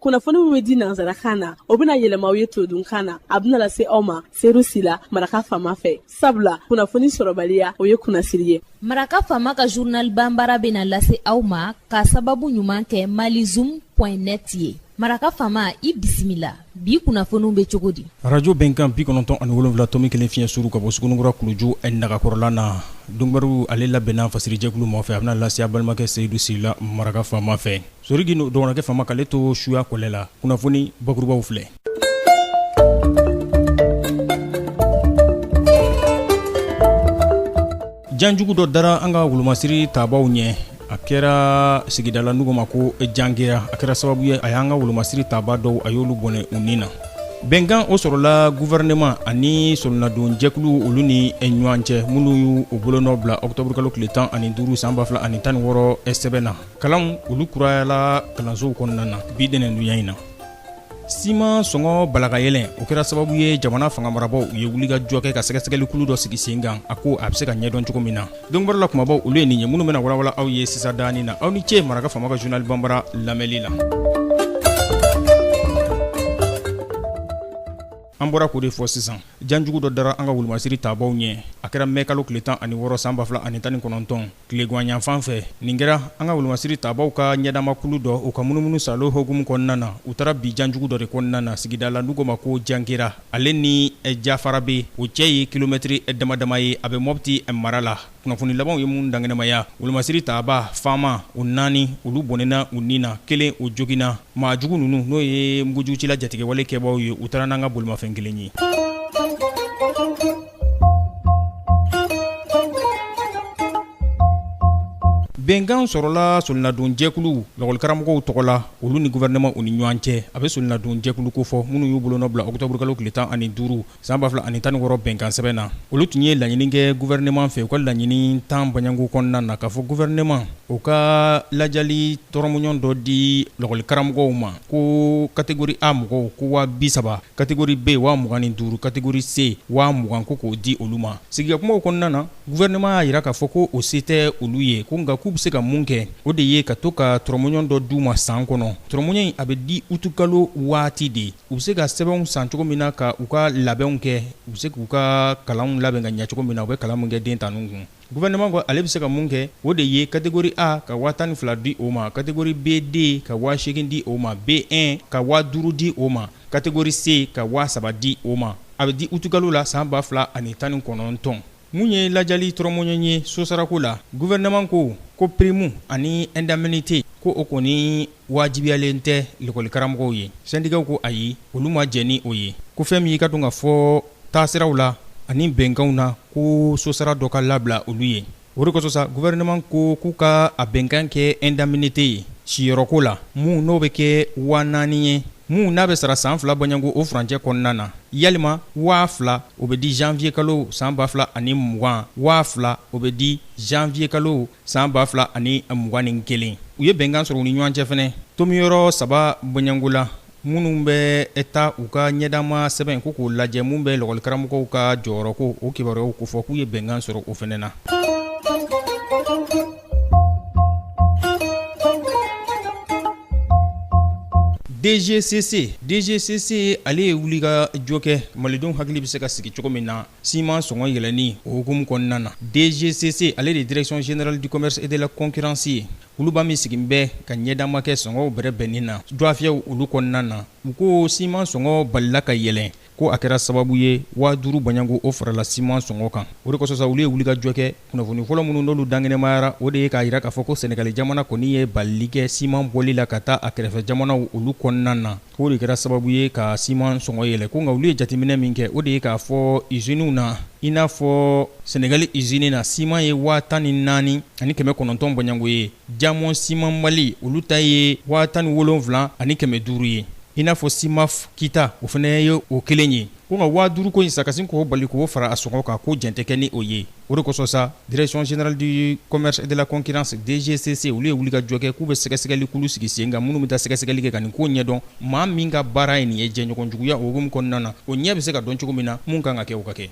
Kunnafoni min bɛ di nansarakan na, o bɛna yɛlɛma aw ye todunkan na. A bɛna lase aw ma Seyidu Sila, Maraka Faama fɛ. Sabula kunnafoni sɔrɔbaliya, o ye kunnasiri ye. Maraka Faama ka journal banbara bɛna lase aw ma ka sababu ɲuman kɛ malizoom point net ye. Maraka Faama, i bisimila. Bi kunnafoniw bɛ cogo di? Arajo Bɛnkan 97.1 fiɲɛ suru ka bɔ Sugunikura kuluju nagakɔrɔla na. Donkibaru ale labɛnna fasirijɛkulu mɔgɔ fɛ, a bɛna lase a balimakɛ Seyidu Sila, Maraka Faama fɛ. Sori Gindo dɔgɔnɔkɛ Faama k'ale to suya kɔlɛ la. Kunnafoni bakurubaw filɛ. Janjugu dɔ dara an ka wolomasiri tabaw ɲɛ. A kɛra sigida la n'u ma ko Jangera. A kɛra sababu ye a y'an ka wolomasiri taba dɔw, a y'olu bɔnɛ u ni na. Bɛnkan o sɔrɔla gouvernement ani soronadonjɛkulu olu ni ɲɔgɔn cɛ, minnu y'u bolonɔ bila ɔkutɔburukalo tile 15 san 2016 sɛbɛn na. Kalanw olu kurayala kalansow kɔnɔna na bi ntɛnɛndonya in na. Siman sɔngɔ balakayɛlɛn, o kɛra sababu ye jamana fanga marabaaw u ye wulikajɔ kɛ ka sɛgɛsɛgɛlikulu dɔ sigi sen kan, a ko a bɛ se ka ɲɛdɔn cogo min na. Donkibaru la kumabaw olu ye nin ye minnu bɛna walawala aw ye sisan daani na. Aw ni ce Maraka Faama ka journal banbara lamɛnli la. An bɔra k'o de fɔ sisan. Janjugu dɔ dara an ka wolomasiri tabaw ɲɛ. A kɛra mɛ kalo tile 16 san 2019 tilegan yanfan fɛ. Nin kɛra an ka wolomasiri tabaw ka ɲɛdamakulu dɔ, u ka munumunu salo hukumu kɔnɔna na. U taara bin janjugu dɔ de kɔnɔna na sigida la n'u k'o ma ko Jangera. Ale ni Jafarabe o cɛ ye kilomɛtiri dama dama ye, a bɛ Mɔpti mara la. Kunnafoni labanw ye mun dankɛnɛmaya, wolomasiri taba faama o naani olu bɔnɛna u ni na, kelen o joginna. Maa jugu ninnu, n'o ye mugujugucila jatigɛwale kɛbaaw ye, u taara n'an ka bolimafɛn kelen ye. Bɛnkan sɔrɔla soronadonjɛkulu lakɔlikaramɔgɔw tɔgɔ la, olu ni gouvernement u ni ɲɔgɔn cɛ. A bɛ soronadonjɛkulu kofɔ minnu y'u bolonɔ bila ɔkutɔburukalo tile 15 san 2016 bɛnkan sɛbɛn na. Olu tun ye laɲini kɛ gouvernement fɛ, u ka laɲini 10 baɲanko kɔnɔna na, k'a fɔ gouvernement o ka lajali tɔrɔmɔɲɔgɔn dɔ di lakɔlikaramɔgɔw ma, ko catégorie A mɔgɔw ko 30.000, catégorie B 25.000, catégorie C 20.000, ko k'o di olu ma. Sigikakumaw kɔnɔna na, gouvernement y'a jira k'a fɔ ko o se tɛ olu ye, ko nka k'u bɛ se ka mun kɛ, o de ye ka to ka tɔrɔmɔɲɔgɔn dɔ d'u ma san kɔnɔ. Tɔrɔmɔɲɔgɔn in a bɛ di utukalo waati de. U bɛ se ka sɛbɛnw san cogo min na ka u ka labɛnw kɛ, u bɛ se k'u ka kalanw labɛn ka ɲɛ cogo min na, u bɛ kalan min kɛ den ta ninnu kun. Gouvernement ko ale bɛ se ka mun kɛ, o de ye catégorie A ka 12.000 di o ma, catégorie B2 ka 8.000 di o ma, B1 ka 5.000 di o ma, catégorie C ka 3.000 di o ma. A bɛ di utukalo la san 2019. Mun ye lajali tɔrɔmɔɲɔgɔn ye sosarako la, gouvernement ko ko prime ani indemnité ko o kɔni wajibiyalen tɛ lakɔlikaramɔgɔw ye. Syndicats ko ayi, olu ma jɛn ni o ye. Ko fɛn min y'i ka dɔn ka fɔ taasiraw la ani bɛnkanw na, ko sosara dɔ ka labila olu ye. O de kosɔn sa, gouvernement ko k'u ka a bɛnkan kɛ indemnité ye siyɔrɔko la, mun n'o bɛ kɛ 4.000 ye, mun n'a bɛ sara san 2 bɔɲɔgɔnko o furancɛ kɔnɔna na, yalima 2.000 o bɛ di janvier kalo san 2020, 2.000 o bɛ di janvier kalo san 2021. U ye bɛnkan sɔrɔ u ni ɲɔgɔn cɛ fɛnɛ tomiyɔrɔ 3 bɔɲɔgɔnko la, minnu bɛ taa u ka ɲɛdama sɛbɛn ko k'o lajɛ, mun bɛ lakɔlikaramɔgɔw ka jɔyɔrɔ ko o kibaruyaw kofɔ, k'u ye bɛnkan sɔrɔ o fɛnɛ na. DGCC, DGCC ale ye wulikajɔ kɛ malidenw hakili bɛ se ka sigi cogo min na siman sɔngɔ yɛlɛnni o hukumu kɔnɔna na. DGCC ale de ye Direction générale du commerce et de la concurrence ye, kuluba min sigin bɛ ka ɲɛdama kɛ sɔngɔw bɛrɛbɛnni na jɔafiyɛw olu kɔnɔna na. U ko siman sɔngɔ balila ka yɛlɛn, ko a kɛra sababu ye 5.000 bɔɲɔgɔnko o farala siman sɔngɔ kan. O de kosɔn sa, olu ye wulikajɔ kɛ. Kunnafoni fɔlɔ minnu n'olu dankɛnɛmayara, o de ye k'a jira k'a fɔ ko Sɛnɛgali jamana kɔni ye balili kɛ siman bɔli la ka taa a kɛrɛfɛ jamanaw olu kɔnɔna na, k'o de kɛra sababu ye ka siman sɔngɔ yɛlɛ. Ko nka olu ye jateminɛ min kɛ, o de ye k'a fɔ usiniw na, i n'a fɔ Sɛnɛgali usine na, siman ye 14.900 bɔɲɔgɔnko ye. Diamond Ciment Mali olu ta ye 17.500 ye. I n'a fɔ Cimaf Kita, o fana ye o kelen ye. Ko nka 5.000 ko in sa, ka sin k'o bali k'o fara a sɔngɔ kan, ko jɛn tɛ kɛ ni o ye. O de kosɔn sa, Direction générale du commerce et de la concurrence DGCC olu ye wulikajɔ kɛ k'u bɛ sɛgɛsɛgɛli kulu sigi sen kan, minnu bɛ taa sɛgɛsɛgɛli kɛ ka nin ko ɲɛdɔn. Maa min ka baara ye nin ye jɛɲɔgɔn juguya o hukumu kɔnɔna na, o ɲɛ bɛ se ka dɔn cogo min na, mun kan ka kɛ, o ka kɛ.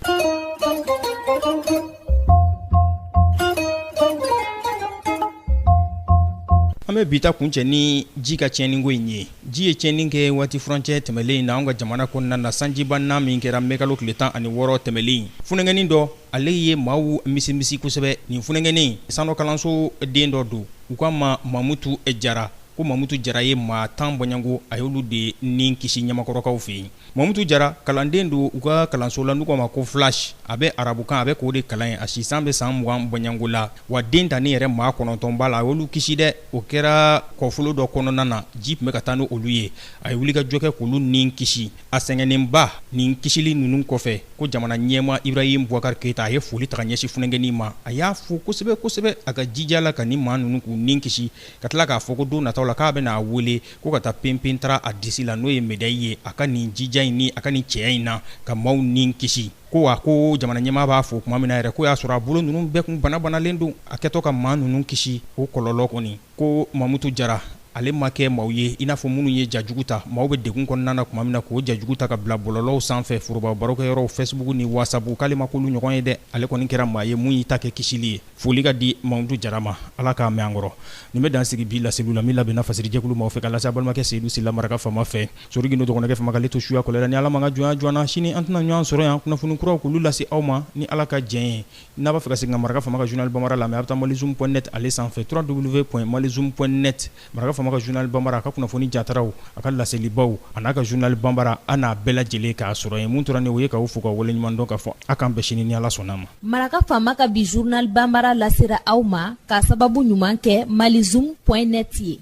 An bɛ An bɛ bi ta kuncɛ ni ji ka tiɲɛniko in ye. Ji ye tiɲɛni kɛ waati furancɛ tɛmɛlen in na an ka jamana kɔnɔna na, sanjiba na min kɛra mɛkalo tile 16 tɛmɛlen. Funankɛnin dɔ, ale ye maaw misimisi kosɛbɛ. Nin funankɛnin, sanɔ kalanso den dɔ don, u k'a ma Mamutu Jara. Ko Mamutu Jara ye maa 10 bɔɲɔgɔnko, a y'olu de ni kisi Ɲamakɔrɔkaw fɛ yen. Mamutu Jara kalanden don u ka kalanso la n'u k'a ma ko Flash. A bɛ arabukan, a bɛ k'o de kalan yen. A si san bɛ san 20 bɔɲɔgɔnko la, wa den ta ni yɛrɛ maa 9 b'a la, a y'olu kisi dɛ. O kɛra kɔfolo dɔ kɔnɔna na, ji tun bɛ ka taa ni olu ye. A ye wulikajɔ kɛ k'olu ni kisi. A sɛgɛnnenba nin kisili ninnu kɔfɛ, ko jamana ɲɛmaa Ibrahim Boubacar Keita, a ye foli ta ka ɲɛsin funankɛnin ma. A y'a fo kosɛbɛ kosɛbɛ a ka jija la ka nin maa ninnu k'u ni kisi, ka tila k'a fɔ ko don nataw la k'a bɛna a wele ko ka taa penpen tara a disi la, n'o ye médaille ye, a ka nin jija in ni a ka nin cɛya in na ka maaw ni kisi. Ko wa ko jamana ɲɛmaa b'a fo tuma min na yɛrɛ, ko y'a sɔrɔ a bolo ninnu bɛɛ kun banabanalen don a kɛtɔ ka maa ninnu kisi o kɔlɔlɔ kɔni. Ko Mamutu Jara ale ma kɛ maaw ye i n'a fɔ minnu ye jajugu ta maaw bɛ degun kɔnɔna na tuma min na, k'o jajugu ta ka bila bɔlɔlɔw sanfɛ, foroba barokɛyɔrɔw, Facebook ni WhatsApp, k'ale ma k'olu ɲɔgɔn ye dɛ. Ale kɔni kɛra maa ye mun y'i ta kɛ kisili ye. Foli ka di Mamutu Jara ma, Ala k'a mɛn an kɔrɔ. Nin bɛ dan sigi bi laseliw la min labɛnna fasirijɛkulu maaw fɛ ka lase a balimakɛ Seyidu Sila Maraka faama fɛ. Sori Gindo dɔgɔnɔkɛ fama k'ale to suya kɔlɛ la. Ni Ala m'an ka jɔnya jɔ an na, sini an tɛna ɲɔgɔn sɔrɔ yan kunnafoni kuraw k'olu lase aw ma ni Ala ka jɛn ye. N'a b'a fɛ ka segin ka Maraka faama ka journal bambara lamɛn, a bɛ taa malizoom point net ale sanfɛ, www.malizoom point net. Maraka faama ka journal bambara, a ka kunnafoni jataraw, a ka laselibaw, a n'a ka journal bambara, an n'a bɛɛ lajɛlen k'a sɔrɔ yen. Mun tora ni o ye k'aw fo ka waleɲuman dɔn k'a fɔ a k'an bɛn sini ni Ala sɔnna ma. Maraka faama ka bi journal bambara lasera aw ma k'a sababu ɲuman kɛ malizoom point net ye.